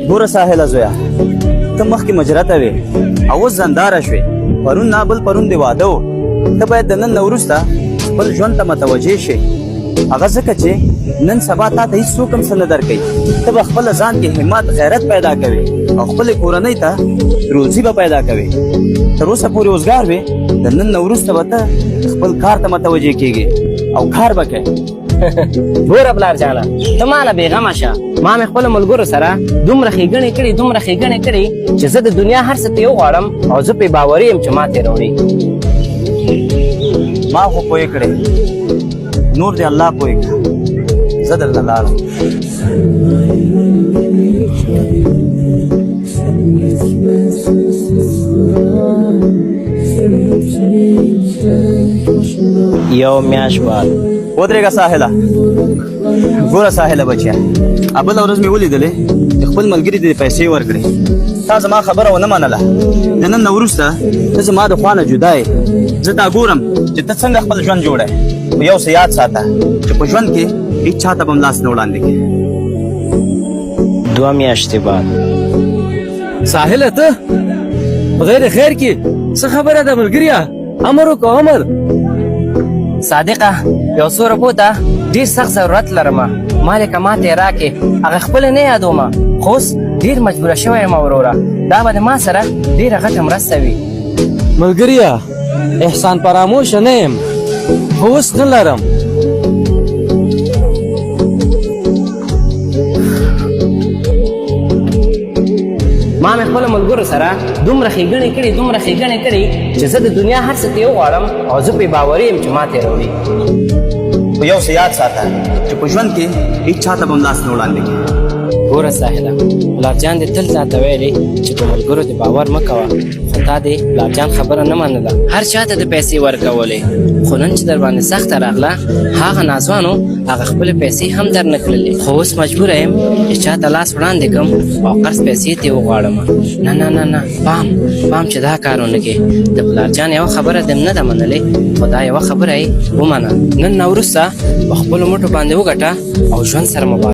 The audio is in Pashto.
ګوره ساحله زویه، ته مخکې مجرته وې او اوس زنداره شوې. پرون نه بل پرون دې واده و. ته باید د نن نه وروسته خپل ژوند ته متوجه شې، هغه ځکه چې نن سبا تا ته هیڅ څوک هم څه نه درکوي. ته به خپله ځان کې همت غیرت پیدا کوې او خپلې کورنۍ ته روزي به پیدا کوې. تر اوسه پورې اوزګار وې، د نن نه وروسته به ته خپل کار ته متوجه کیږې او کار به کوې. ګوره پلار جانه، ته ما نه بېغمه شه. ما مې خپلو ملګرو سره دومره ښېګڼې کړي، دومره ښېګڼې کړي چې زه د دنیا هر څه ترې وغواړم او زه پرې باوري یم چې ما ترې راوړي. ما خو پوه کړې، نور دې الله پوه کړه. زه درنه لاړم. یو میاشت بعد. ودرېږه ساحله. ګوره ساحله بچیه، بله ورځ مې ولیدلې چې خپل ملګري دې پیسې ورکړې. تا زما خبره ونه منله. د نن نه وروسته ته زما د خوا نه جدا یې. زه تا ګورم چې ته څنګه خپل ژوند جوړوې، خو یو څه یاد ساته چې په ژوند کې هیڅ چا ته به هم لاس نه وړاندې کړې. 2 میاشتې بعد. ساحله، ته خدای دې خیر کې، څه خبره ده ملګریا؟ امر وکړه امر. صادقه، یو څو روپو ته ډېر سخت ضرورت لرم. ما لکه ما ته یې راکړې، هغه خپله نه یادوم، خو اوس ډېر مجبوره شوی یم وروره. دا به د ما سره ډېره غټه مرسته وي. ملګریا، احسان فراموشه نه یم، خو اوس نه لرم. ما مې خپلو ملګرو سره دومره ښېګڼې کړي، دومره ښېګڼې کړي چې زه د دنیا هر څه ترې وغواړم او زه پرې باوري یم چې ما ترې راوړي. خو یو څه یاد ساته چې په ژوند کې هیڅ چا ته به هم لاس نه وړاندې کړې. ګوره ساحله، پلار جان دې تل تاته ویلي چې په ملګرو دې باور مه کوه، خو تا دې پلار جان خبره نه منله، هر چا ته دې پیسې ورکولې، خو نن چې در باندې سخته راغله هغه ناځوانو هغه خپلې پیسې هم در نه کړلې. خو اوس مجبوره یم چې چا ته لاس وړاندې کړم او قرض پیسې ترې وغواړم. نه نه نه نه، پام پام چې دا کار ونه کړې. د پلار جان یوه خبره دې نه ده منلې، خو دا یوه خبره یې ومنه. نن نه وروسته په خپلو مټو باندې وګټه او ژوند سره مبارزه.